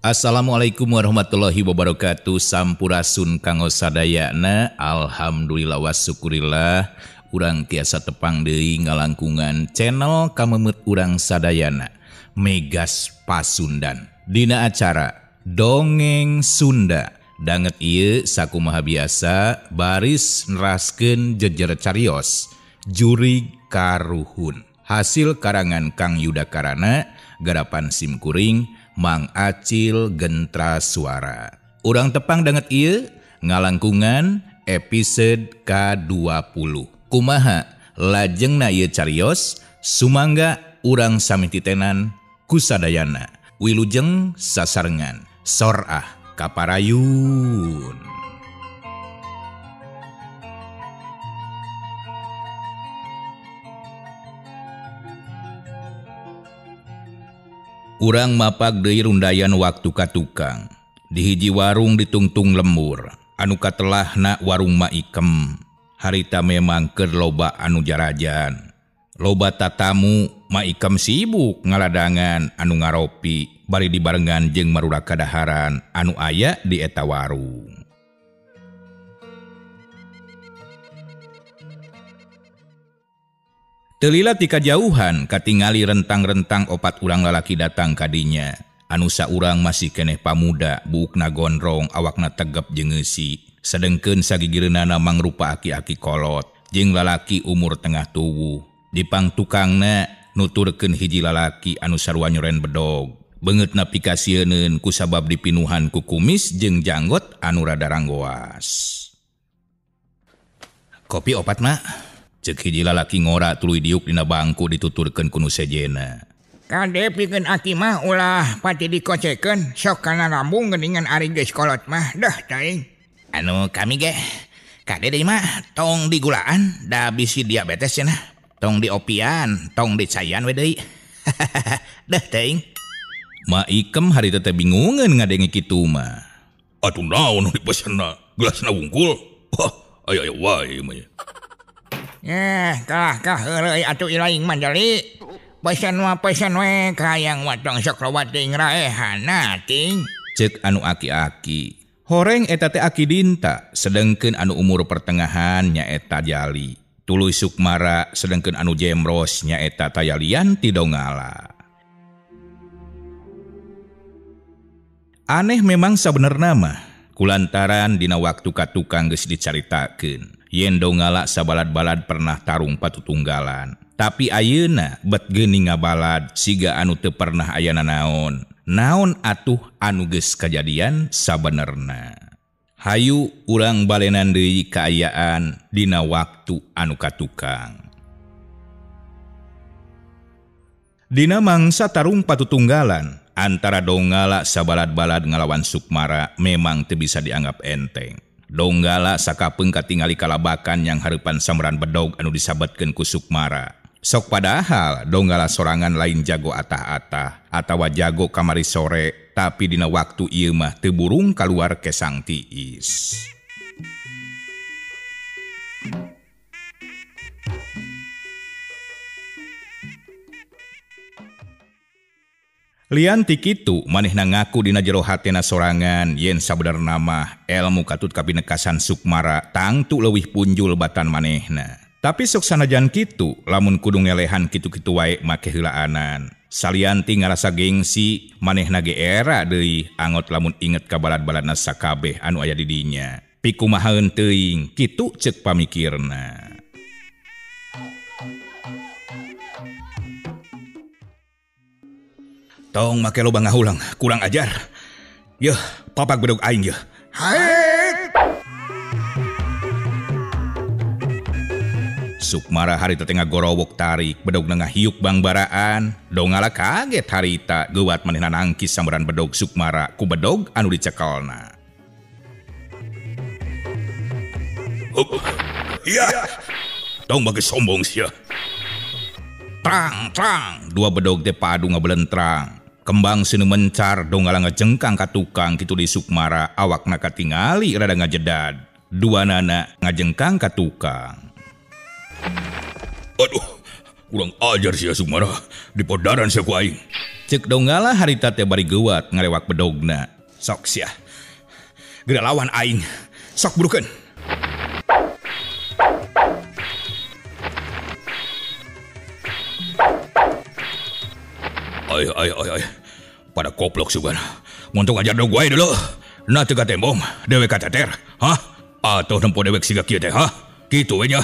Assalamualaikum warahmatullahi wabarakatuh. Sampurasun kanggo sadayana. Alhamdulillah wasyukurillah. Urang tiasa tepang deui ngalangkungan channel kamemet urang sadayana Megas Pasundan. Dina acara Dongeng Sunda. Danget ieu sakumaha biasa baris neraskeun jejer carios jurig karuhun. Hasil karangan Kang Yuda Karana, garapan simkuring Mang Acil Gentra Suara. Urang tepang danget ieu ngalangkungan episode ke-20. Kumaha lajengna ieu carios, sumangga urang sami titenan kusadayana. Wilujeng sasarengan sorah kaparayun. Urang mapak deui rundayan waktu ka tukang. Di hiji warung ditungtung lembur. Anu katelahna warung Ma Ikem. Harita memang keur loba anu jarajan. Loba tatamu, Ma Ikem sibuk ngaladangan anu ngaropi bari dibarengan jeung marura kadaharan anu aya di eta warung. Telila ti kajauhan katingali rentang-rentang opat urang lalaki datang kadinya. Anu saurang masih keneh pamuda, buukna gondrong, awakna tegep jeung ngeusi. Sedengkeun sagigireunana mangrupa aki-aki kolot jeung lalaki umur tengah tuwuh. Dipang tukangna nuturkeun hiji lalaki anu sarua nyoren bedog. Beungeutna pikasieuneun kusabab dipinuhan ku kumis jeung janggot anu rada ranggoas. Kopi opat, Mak. Cek hiji lalaki ngora tuluy diuk dina bangku dituturkeun ku nu sejena. Kade pikeun aki mah ulah pati dikocekeun sok kana lambung geuningan ari geus kolot mah dah teuing. Anu kami ge kade deui mah tong digulaan da bisi diabetes cenah. Tong diopian, tong dicayan we deui. Dah teuing. Ma Ikem harita teh bingungeun ngadenge kitu mah. Atuh naon nu dipesenna? Gelasna wungkul. Wah, aya-aya wae mah. Kalah kah heureuy atuh ilaing mah jali. Pesen mah pesen we kayang watong sok loba teuing raehana ting. Cek anu aki-aki. Horeng eta teh aki Dinta, sedengkeun anu umur pertengahan nyaeta Jali. Tuluy Sukmara, sedengkeun anu jemros nyaeta Tayalian ti Donggala. Aneh memang sabenerna mah, kulantaran dina waktu ka tukang geus dicaritakeun. Yen Donggala sabalad-balad pernah tarung patutunggalan. Tapi ayeuna bet geuning ngabalad siga anu teu pernah aya nanaon. Naon atuh anu geus kajadian sabenerna. Hayu urang balenan deui kaayaan dina waktu anu katukang. Dina mangsa tarung patutunggalan antara Donggala sabalad-balad ngalawan Sukmara memang teu bisa dianggap enteng. Donggala sakapeung katingali kalabakan yang hareupan samran bedog anu disabetkeun ku Sukmara. Sok padahal Donggala sorangan lain jago atah-atah atawa jago kamari sore, tapi dina waktu ieu mah teu burung kaluar kesang tiis. Lian ti kitu manehna ngaku dina jero hatena sorangan yen sabenerna mah elmu katut kapinekasan Sukmara tangtu leuwih punjul batan manehna. Tapi sok sanajan kitu lamun kudu ngelehan kitu-kitu wae make heulaanan. Salianti ngarasa gengsi manehna ge era deui angot lamun inget ka balad-baladna sakabeh anu aya di dinya. Pikumahaeun teuing kitu ceuk pamikirna. Tong make loba ngahulang, kurang ajar. Yeuh, papak bedog aing yeuh. Hae. Sukmara harita teh ngagorowok tarik, bedogna ngahiuk bangbaraan. Donggala kaget harita geuwat manehna nangkis sambaran bedog Sukmara ku bedog anu dicekelna. Iya. Tong make sombong sia. Trang trang, dua bedog teh padu ngabelentrang. Kembang seuneu mencar, Donggala ngajengkang ka tukang kitu di Sukmara, awakna katingali rada ngajedad. Dua nana ngajengkang ka tukang. Aduh, kurang ajar sia Sukmara, dipodaran sia ku aing. Cek Donggala harita teh bari geuwat ngarewak bedogna. Sok sia. Geura lawan aing. Sok burukeun. Ay ay ay ay. Pada koplok sugan. Montong ajar dog wae dulu. Nah teu katembong, dewek kateter. Hah? Atuh nempo dewek siga kieu teh, hah? Kitu we nya.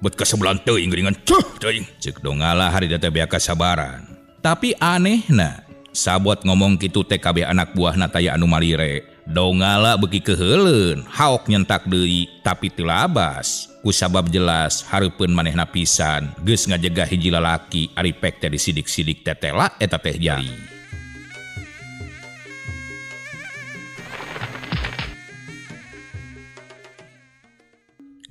Bet kasebelan teuing geuningan. Cuh teuing. Cek Donggala harita teh beak kasabaran. Tapi anehna, sabot ngomong kitu teh kabeh anak buahna taya anu malire. Donggala beuki keheuleun, haok nyentak deui tapi teu labas. Kusabab jelas hareupeun manehna pisan, geus ngajegah hiji lalaki ari pek teh disidik-sidik tetela eta teh jali.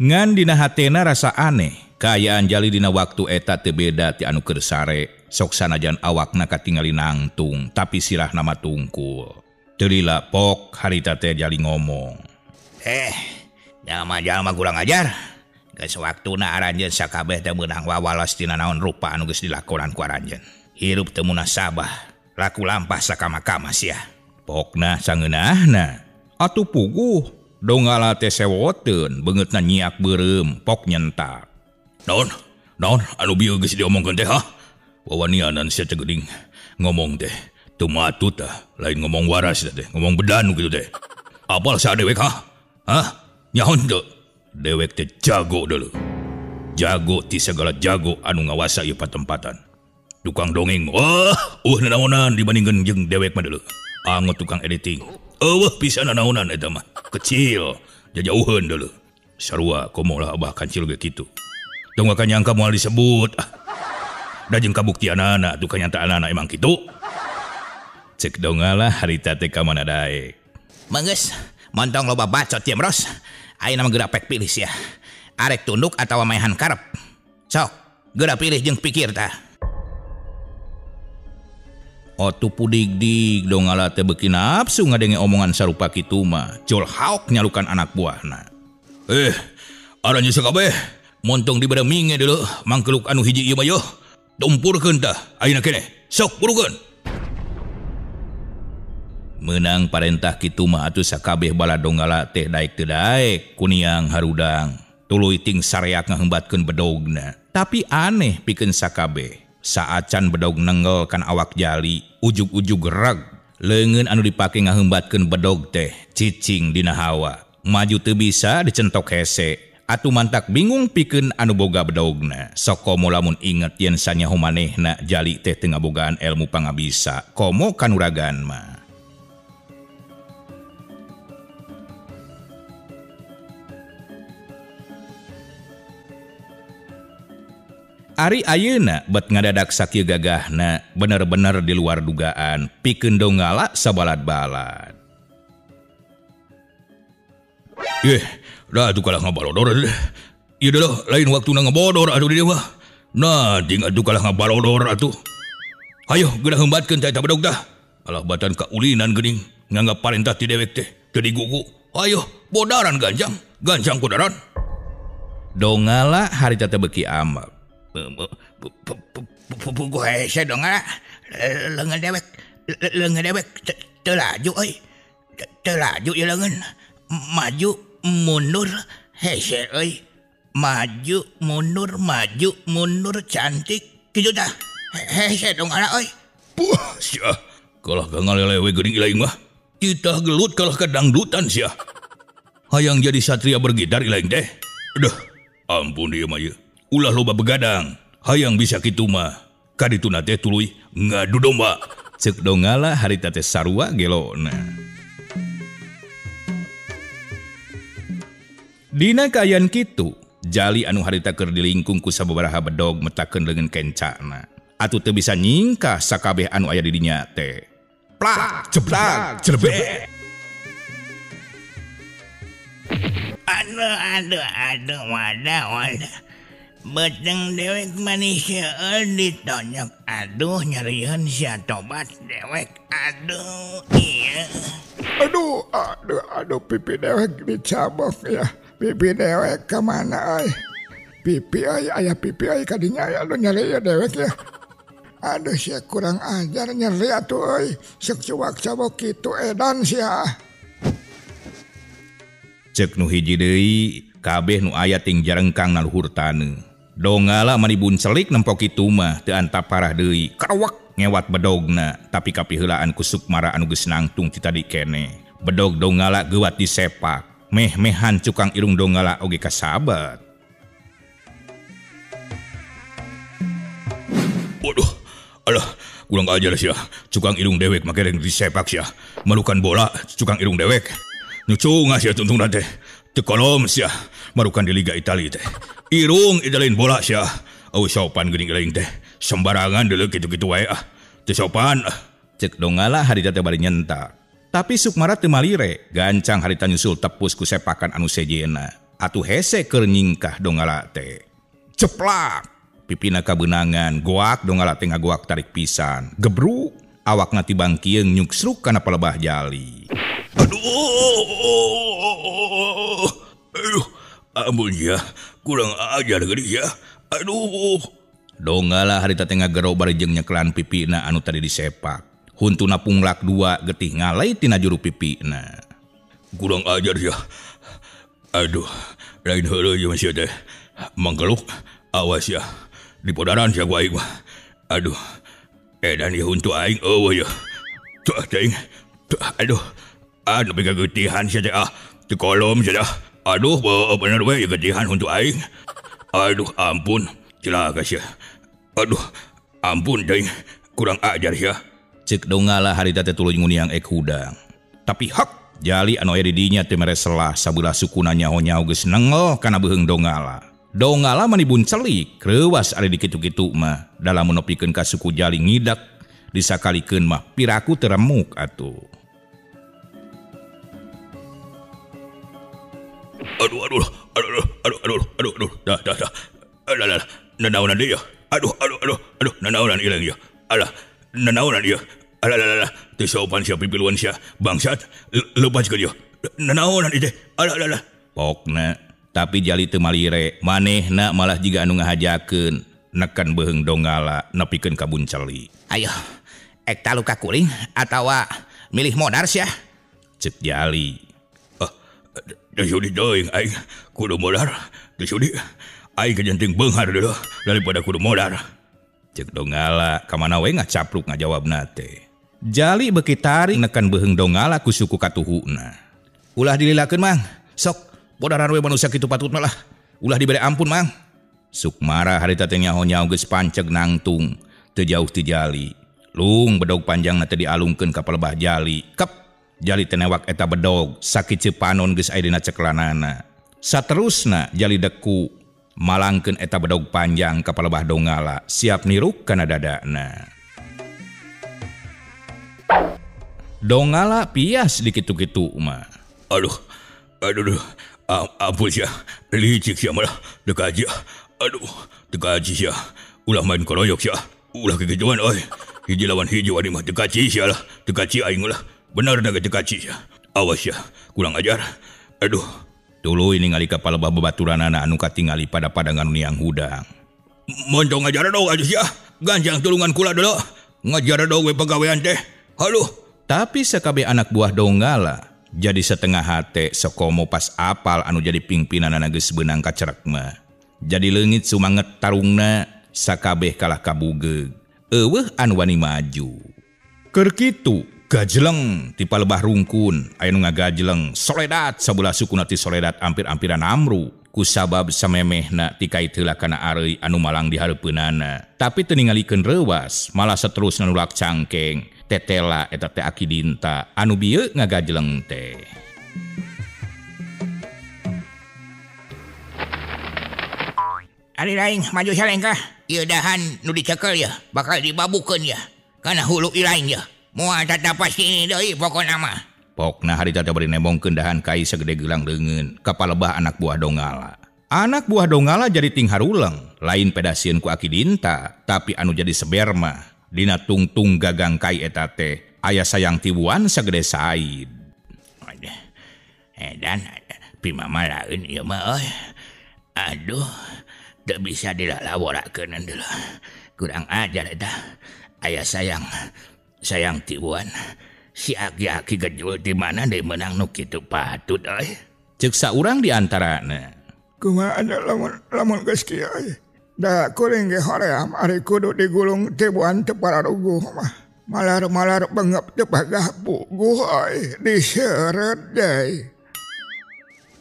Ngan dina hatena rasa aneh, kaayaan jali dina waktu eta teu beda ti anu keur sare. Sok sanajan awakna katingali nangtung, tapi sirahna mah tungkul. Teu lila pok harita teh jali ngomong. Jalma-jalma kurang ajar. Geus waktuna aranjeun sakabeh teh meunang wawalas tina naon rupa anu geus dilakonan ku aranjeun. Hirup teu munasabah, laku lampah sakama-kama sia. Pokna sangeunahna. Atuh puguh, Donggala teh sewoteun, beungeutna nyiak beureum, pok nyentak. Naon? Naon anu bieu geus diomongkeun teh, hah? Wawanianan sia teh geuning ngomong teh. Teu matut tah, lain ngomong waras teh, ngomong bedan kitu teh. Apal sa dewek hah? Hah? Nyaho teu? Dewek teh jago deuleu. Jago ti sagala jago anu ngawasa ieu patempatan. Tukang dongeng, wah, nanaonan dibandingkeun jeung dewek mah deuleu. Angot tukang editing. Eueuh pisan nanaonan eta mah. Kecil, jajauheun deuleu. Sarua komo lah abah kancil ge kitu. Tong akan nyangka moal disebut. Da jeung kabuktianana atuh kanyataanana emang kitu. Cek Donggala harita teh ka mana daek. Manggeus, montong loba bacot ye Bros. Ayeuna mah geura pek pilih sia. Arek tunduk atawa maehan karep. Sok, geura pilih jeung pikir tah. Otu pudig-dig Donggala teh beuki nafsu ngadenge omongan sarupa kitu mah. Jol haok nyalukan anak buahna. Aranjeun sakabeh montong dibere minge deuleu mangkeluk anu hiji ieu mah yeuh. Tumpurkeun tah ayeuna keneh. Sok burukeun. Meunang parentah kitu mah atuh sakabeh bala Donggala teh daek teu daek kuniang harudang. Tuluy ting sareak ngahembatkeun bedogna. Tapi aneh pikeun sakabeh. Saacan bedog nenggel kan awak jali, ujug-ujug reg. Leungeun anu dipake ngahembatkeun bedog teh cicing dina hawa. Maju teu bisa dicentok hese. Atuh mantak bingung pikeun anu boga bedogna. Sok komo lamun inget yen sanyaho manehna jali teh teu ngabogaan elmu pangabisa. Komo kanuragan mah. Ari ayeuna bet ngadadak sakieu gagahna bener-bener di luar dugaan pikeun Donggala sabalad-balad. Dah atuh kalah ngabalodor. Ieu deuleu lain waktuna ngabodor atuh di dieu mah. Nah, ting atuh kalah ngabalodor atuh. Hayo geura heumbatkeun teh eta bedog tah. Alah batan kaulinan geuning nganggap parentah ti dewek teh teu digugu. Hayo bodaran ganjang, ganjang bodaran. Donggala harita teh beuki ambek. Puguh hese Donggala, leungeun dewek teu laju euy. Teu laju ieu leungeun. Maju mundur hese euy. Maju mundur cantik kitu tah. Hese Donggala euy. Puh sia. Kalah ka ngalelewe geuning ilaing mah. Kita gelut kalah ka dangdutan sia. Hayang jadi satria bergitar ilaing teh. Aduh, ampun ieu mah ieu. Ulah loba begadang, hayang bisa kitu mah. Kadituna teh tuluy ngadu domba. Cek Donggala harita teh sarua gelona. Dina kaayaan kitu, jali anu harita keur dilingkung ku sababaraha bedog metakeun leungeun kencana. Atuh teu bisa nyingkah sakabeh anu aya di dinya teh. Plak, jeblak, jelebek. Aduh, aduh, aduh, wadah, wadah. Beteng dewek manis seueur ditonyok. Aduh, nyerieun sia tobat dewek. Aduh, iya. Aduh, aduh, aduh, pipi dewek dicabok ya. Pipi dewek kemana ay? Pipi ay, ayah pipi ay kadinya ay, aduh nyeri ya dewek ya. Aduh sia kurang ajar nyeri atuh euy. Sok cuwak-cawok kitu edan sia. Cek nu hiji deui kabeh nu aya ting jarengkang na luhur taneuh. Donggala mani buncelik nempo kitu mah teu antap parah deui. Karewek ngewat bedogna tapi kapiheulaan ku Sukmara anu geus nangtung ti tadi keneh. Bedog Donggala geuwat disepak. Meh-mehan cukang irung Donggala oge kasabat. Waduh, alah, kurang ajar sia. Cukang irung dewek make reng disepak sia. Marukan bola cukang irung dewek. Nyucunga sia tungtungna teh. Teu kolom sia. Marukan di Liga Itali teh. Irung idalin bola sia. Eueuh sopan geuning lain teh. Sembarangan deuleu kitu-kitu wae ah. Teu sopan. Cek Donggala harita teh bari nyentak. Tapi Sukmara teu malire, gancang harita nyusul tepus ku sepakan anu sejena. Atuh hese keur nyingkah Donggala teh. Ceplak! Pipina kabeunangan, goak Donggala teh ngagoak tarik pisan. Gebru, awakna tibang kieung nyuksruk kana palebah jali. Aduh, aduh, ampun ya, kurang ajar geuning ya. Aduh. Donggala harita teh ngagero bari jeung nyekelan pipina anu tadi disepak. Huntuna punglak dua getih ngalai tina juru pipina. Kurang ajar ya. Aduh, lain heureuy jeung sia teh. Mangkeluk, awas ya. Di podaran sia ku aing mah. Aduh. Edan ieu huntu aing eueuh ya. Tuh teuing. Aduh. Aduh nepi ka getihan sia teh ah. Teu kolom sia teh. Aduh, bener we getihan huntu aing. Aduh, ampun. Celaka sia. Aduh, ampun teuing. Kurang ajar sia. Cek Donggala harita teh tuluy nguniang ek hudang. Tapi hak jali anu aya di dinya teh mere selah sabelah sukuna nyaho-nyaho geus nengel kana beuheung Donggala. Donggala mani buncelik, reuwas ari dikitu-kitu mah dalam menopikeun ka suku jali ngidak disakalikeun mah piraku teu remuk atuh. Aduh aduh aduh aduh aduh aduh aduh dah dah dah. Alah alah nanaonan deui ya. Aduh aduh aduh aduh nanaonan ilang ya. Alah nanaonan ieu. Alah alah alah teu sopan sia pipiluan sia bangsat lepas ka dia. Nanaonan ieu teh. Alah alah alah. Pokna tapi jali teu malire, manehna malah jiga anu ngahajakeun neken beuheung Donggala nepikeun ka bunceli. Ayo, ek talu ka kuring atawa milih modar sia. Cek jali. Ah, teu sudi teuing aing kudu modar, teu sudi. Aing kajenting beunghar deuleu daripada kudu modar. Cek Donggala kamana we ngacapruk ngajawabna teh. Jali beuki tarik neken beuheung Donggala ku suku katuhuna. Ulah dililakeun mang, sok bodaran we manusia kitu patutna lah. Ulah dibere ampun mang. Sukmara harita teh nyaho-nyaho geus panceg nangtung teu jauh ti jali. Lung bedog panjangna teh dialungkeun ka palebah jali. Kep, jali teh newak eta bedog sakieu panon geus aya dina ceklanana. Saterusna jali deku malangkeun eta bedog panjang ka palebah Donggala siap niruk kana dadana. Donggala pias dikitu-kitu mah. Aduh, aduh, aduh. Ampun sia, licik sia malah teu kaji. Aduh, teu kaji sia. Ulah main koroyok sia. Ulah kegituan oi. Hiji lawan hiji wani mah teu kaji sia lah. Teu kaji aing lah. Bener da teu kaji sia. Awas sia, kurang ajar. Aduh. Tuluy ningali ka palebah babaturanana anu katingali pada padangan niang hudang. Montong ngajar dong aja sia. Ganjang tulungan kula deuleu. Ngajar dong we pagawean teh. Aduh. Tapi sakabeh anak buah Donggala jadi setengah hate sokomo pas apal anu jadi pimpinanana geus beunang kacerek mah. Jadi leungit sumanget tarungna sakabeh kalah kabugeug. Eueuh anu wani maju. Keur kitu gajleng ti palebah rungkun aya nu ngagajleng soledat sabelah sukuna ti soledat ampir-ampiran amru kusabab samemehna tikait heula kana areuy anu malang di hareupeunana. Tapi teu ningalikeun reuwas malah saterusna nulak cangkeng. Tetela eta teh Aki Dinta anu bieu ngagajleng teh. Ari laing maju salengkah? Ieu dahan nu dicekel ya bakal dibabukeun ya. Kana hulu ilaing ya. Moal tatapas kini deui pokona mah. Pokna harita teh bari nembongkeun dahan kai sagede gelang leungeun ka palebah anak buah Donggala. Anak buah Donggala jadi ting haruleng, lain pedasieun ku Aki Dinta, tapi anu jadi seber mah. Dina tungtung gagang kai eta teh aya sayang tibuan sagede Said. Edan pimama lain ieu mah euy. Aduh, teu bisa dilalaworakeun deuleu. Kurang ajar eta. Aya sayang. Sayang tibuan. Si aki-aki gejul di mana deui meunang nu kitu patut euy. Ceuk saurang di antarana. Kumaha lamun geus kieu euy. Da kuring ge hoream ari kudu digulung tibuan teu pararuguh mah. Malar-malar bengep teu pagah puguh euy, diseureut deui.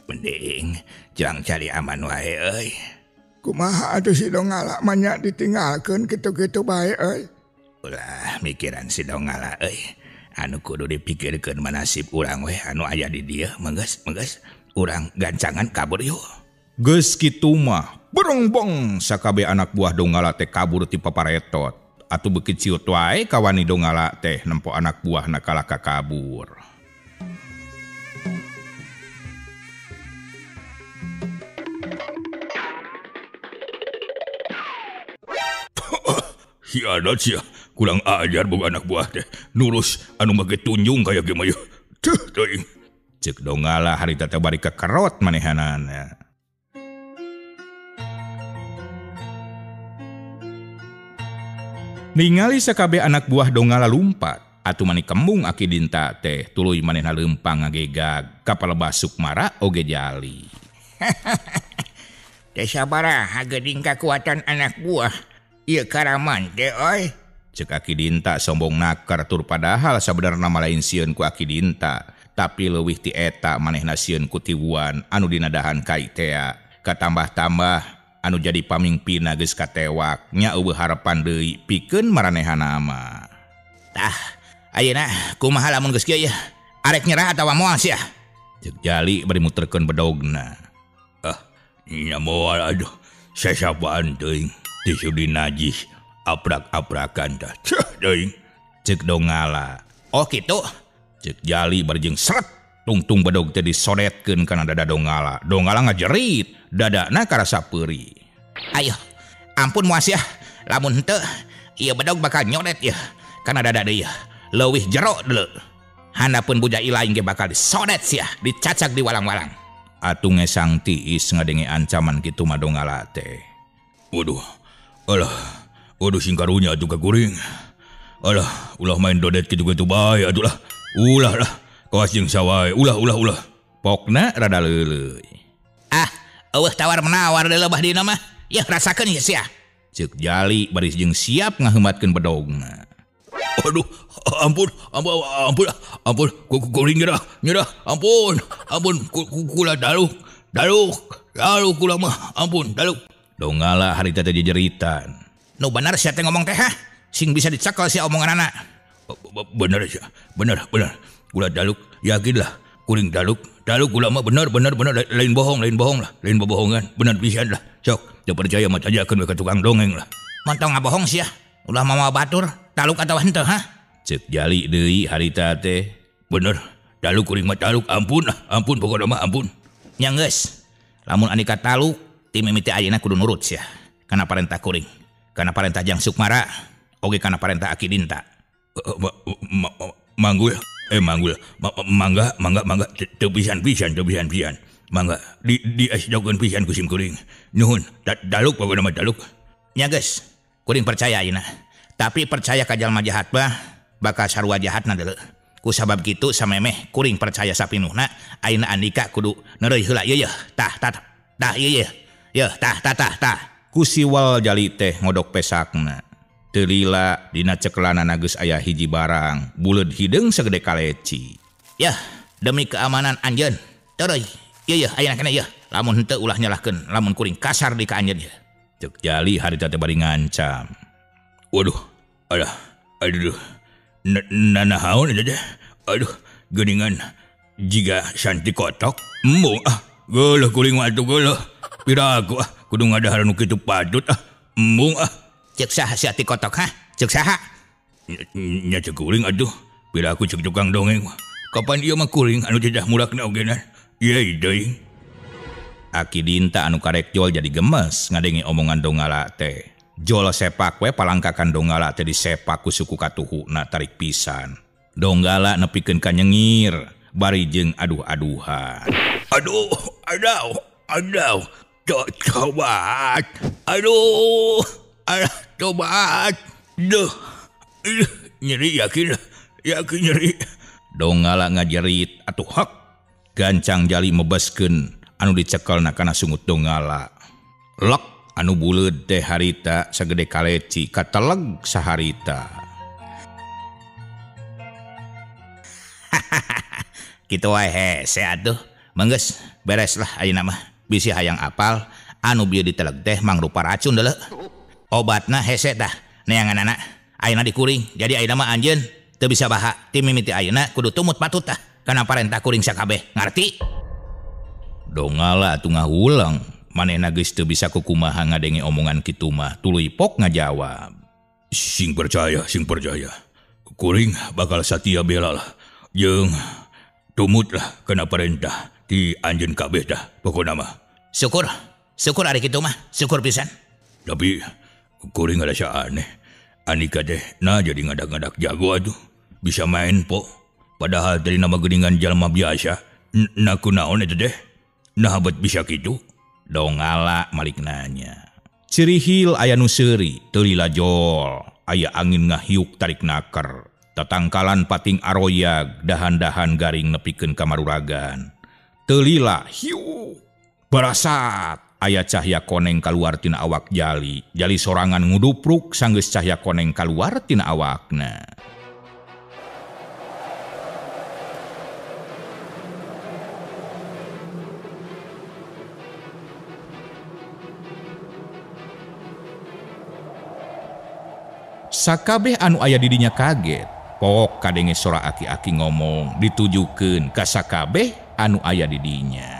Mending jang cari aman wae euy. Kumaha atuh si Donggala mah nya ditinggalkeun kitu-kitu bae euy. Ulah mikiran si Donggala euy. Anu kudu dipikirkeun manasib urang we anu aya di dieu menggeus urang gancangan kabur yuk. Geus kitu mah berongbong sakabeh anak buah Donggala teh kabur ti paparetot. Atuh beuki ciut wae kawani Donggala teh nempo anak buahna kalah ka kabur. Hianat sia, kurang ajar boga anak buah teh. Nurus anu make tunjung kaya ge mah yeuh. Teuh teuing. Ceuk Donggala harita teh bari kekerot manehanana. Ningali sakabeh anak buah Donggala lumpat, atuh mani kembung Aki Dinta teh tuluy manehna leumpang ngagegag ka palebah Sukmara oge Jali. Teh sabaraha geuning kakuatan anak buah ieu karaman teh euy. Ceuk Aki Dinta sombong nakar tur padahal sabenerna mah lain sieun ku Aki Dinta, tapi leuwih ti eta manehna sieun ku tiwuan anu dinadahan kai tea. Katambah-tambah anu jadi pamingpina geus katewak nya eueuh harapan deui pikeun maranehana mah. Tah, ayeuna kumaha lamun geus kieu yeuh? Arek nyerah atawa moal sia? Ceuk Jali bari muterkeun bedogna. Ah, nya moal aduh, sasapaan teuing tisu dinajis aprak-aprakan tah. Ceuh teuing. Ceuk Donggala. Oh kitu. Ceuk Jali bari jeung seret tungtung bedog teh disodetkeun kana dada Donggala. Donggala ngajerit, dadana karasa peurih. Ayo, ampun moal sia. Lamun henteu ieu bedog bakal nyodet ieu kana dada deui. Leuwih jero deuleu. Handapeun buja ilaing ge bakal disodet sia, dicacag di walang-walang. Atuh ngesang tiis ngadenge ancaman kitu mah Donggala teh. Waduh, alah, waduh sing karunya atuh ka kuring. Alah, ulah main dodet kitu-kitu bae atuh lah. Ulah lah, kawas jeung sawae, ulah ulah ulah. Pokna rada leuleuy. Ah, eueuh tawar menawar deuleu bah dina mah. Yeuh rasakeun ieu sia. Ceuk Jali bari jeung siap ngaheumatkeun bedogna. Aduh, ampun, ampun, ampun, ampun, kuring nyerah, nyerah, ampun, ampun, kula daluk, daluk, daluk kula mah, ampun, daluk. Donggala harita teh jejeritan. Nu bener sia teh ngomong teh hah? Sing bisa dicekel sia omonganana. Bener sia, bener, bener. Kula daluk, yakinlah, kuring daluk, daluk kula mah bener, bener, bener, lain bohong lah, lain bobohongan, bener pisan lah. Sok, teu percaya mah tanyakeun we ka tukang dongeng lah. Montong ngabohong sia, ulah mamawa batur, taluk atawa henteu hah? Ceuk Jali deui harita teh. Bener, taluk kuring mah taluk, ampun lah, ampun pokona mah ampun. Nya geus, lamun andika taluk ti mimiti ayeuna kudu nurut sia. Kana parentah kuring, kana parentah Jang Sukmara, oge kana parentah Aki Dinta. Manggul, manggul, mangga, mangga, mangga, teu pisan-pisan, teu pisan-pisan. Mangga, di esdokeun pisan ku sim kuring. Nuhun, daluk pokona mah daluk. Nya geus, kuring percaya ayeuna. Tapi percaya ka jalma jahat mah bakal sarua jahatna deuleu. Ku sabab kitu samemeh kuring percaya sapinuhna, ayeuna andika kudu neureuy heula ieu yeuh. Tah, tah, tah ieu yeuh. Yeuh, tah, tah, tah, tah. Ku siwal Jali teh ngodok pesakna. Teu lila dina cekelanana geus aya hiji barang, buleud hideung sagede kaleci. Yeuh, demi keamanan anjeun. Teureui, ieu yeuh ayeuna keneh yeuh. Lamun henteu ulah nyalahkeun, lamun kuring kasar di ka anjeun yeuh. Ceuk Jali harita teh bari ngancam. Waduh, alah, aduh, nanahaon eta teh. Aduh, geuningan jiga santi kotok. Embung ah, geuleuh kuring mah atuh geuleuh. Piraku ah, kudu ngadahar nu kitu patut ah. Embung ah. Ceuk saha sia ti kotok hah? Ceuk saha? Nya ceuk kuring atuh. Piraku ceuk tukang dongeng. Kapan ieu mah kuring anu teh murakna ogenan. Ye deui. Aki Dinta anu karek jol jadi gemes ngadenge omongan Donggala teh. Jol sepak we palangkakan Donggala teh disepak ku suku katuhuna tarik pisan. Donggala nepikeun ka nyengir bari jeung aduh-aduhan. Aduh, aduh, aduh, coba, aduh, aduh, Tobat. Duh. Nyeri yakin. Yakin nyeri. Donggala ngajerit atuh hak. Gancang Jali mebaskeun anu dicekelna kana sungut Donggala. Lek anu buleud teh harita sagede kaleci kateleg saharita. Kitu wae hese atuh. Manggeus beres lah ayeuna mah. Bisi hayang apal anu bieu diteleg teh mangrupa racun deuleu. Obatna hese tah neanganana ayeuna dikuring. Jadi ayeuna mah anjeun teu bisa baha. Ti mimiti ayeuna kudu tumut patut tah kana parentah kuring sakabeh. Ngarti? Donggala atuh ngahuleng. Manehna geus teu bisa kukumaha ngadenge omongan kitu mah tuluy pok ngajawab. Sing percaya, sing percaya. Kuring bakal satia bela lah. Jeung tumut lah kana parentah ti anjeun kabeh tah pokona mah. Syukur, syukur ari kitu mah, syukur pisan. Tapi kuring rasa aneh. Anika teh nah jadi ngadak-ngadak jago atuh. Bisa main po. Padahal dari nama geuningan jalma biasa. Nah kunaon eta teh? Nah bet bisa kitu. Donggala malik nanya. Cirihil aya nu seuri, teu lila jol. Aya angin ngahiuk tarik naker. Tatangkalan pating aroyag, dahan-dahan garing nepikeun ka maruragan. Teu lila hiu. Barasat aya cahya koneng kaluar tina awak Jali. Jali sorangan ngudupruk sanggeus cahya koneng kaluar tina awakna. Sakabeh anu aya di dinya kaget. Pok kadenge sora aki-aki ngomong ditujukeun ka sakabeh anu aya di dinya.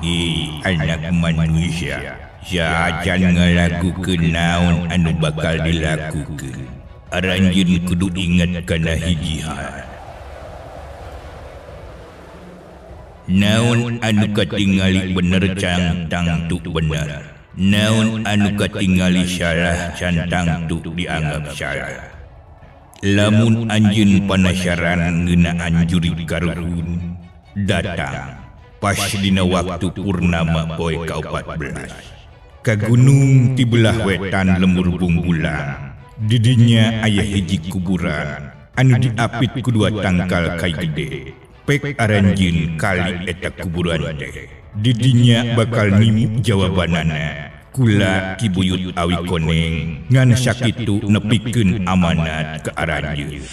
Ih, anak manusia, sajan ngalakukeun naon anu bakal dilakukeun. Aranjeun kudu ingat kana hiji hal. Naon anu katingali bener cantang tu bener. Naon anu katingali salah cantang tu dianggap salah. Lamun anjeun panasaran ngeunaan jurig karuhun datang pas dina waktu purnama poe ka-14. Ka gunung ti belah wetan lembur bungbulang. Di dinya aya hiji kuburan anu diapit ku dua tangkal kai gede. Pek aranjeun kali eta kuburan teh. Di dinya bakal nimu jawabanana. Kula Ki Buyut Awi Koneng ngan sakitu nepikeun amanat ka aranjeun.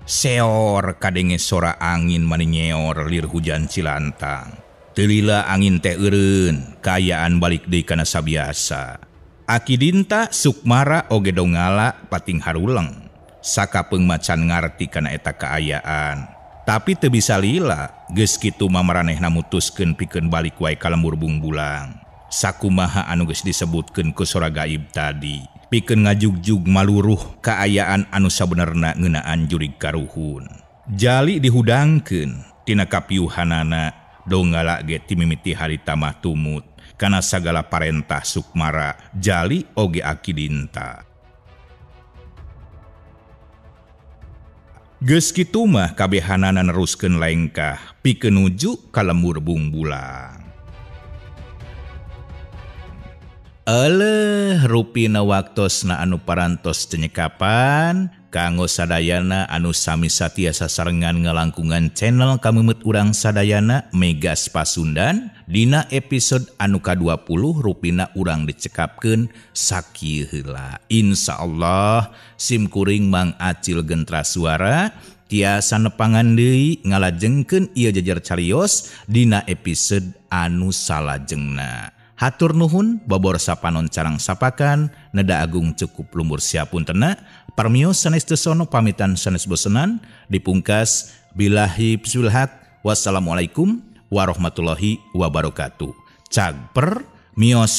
Seor kadenge sora angin mani nyeor lir hujan cilantang. Teu lila angin teh eureun, kaayaan balik deui kana sabiasa. Aki Dinta Sukmara oge Donggala pating haruleng. Sakapeung macan ngarti kana eta kaayaan. Tapi teu bisa lila, geus kitu mah maranehna mutuskeun pikeun balik wae ka lembur bungbulang. Sakumaha anu geus disebutkeun ku sora gaib tadi, pikeun ngajugjug maluruh kaayaan anu sabenerna ngeunaan jurig karuhun. Jali dihudangkeun tina kapiuhanana, Donggala ge ti mimiti harita mah tumut kana sagala parentah Sukmara, Jali oge Aki Dinta. Geus kitu mah kabehanana neruskeun lengkah pikeun nuju ka lembur bungbulang. Eleh rupina waktosna anu parantos cenyekapan kanggo sadayana anu sami satia sasarengan ngalangkungan channel Kameumeut Urang Sadayana Megas Pasundan dina episode anu ka-20 rupina urang dicekapkeun sakieu heula. Insyaallah sim kuring Mang Acil Gentra Suara tiasa nepangan deui ngalajengkeun ieu jejer carios dina episode anu salajengna. Hatur nuhun bobor sapanon carang sapakan neda agung cukup lumbur siapuntena parmios sanes tesono pamitan sanes bosenan dipungkas bilahi psulhak. Wassalamualaikum warahmatullahi wabarakatuh. Cagper mios.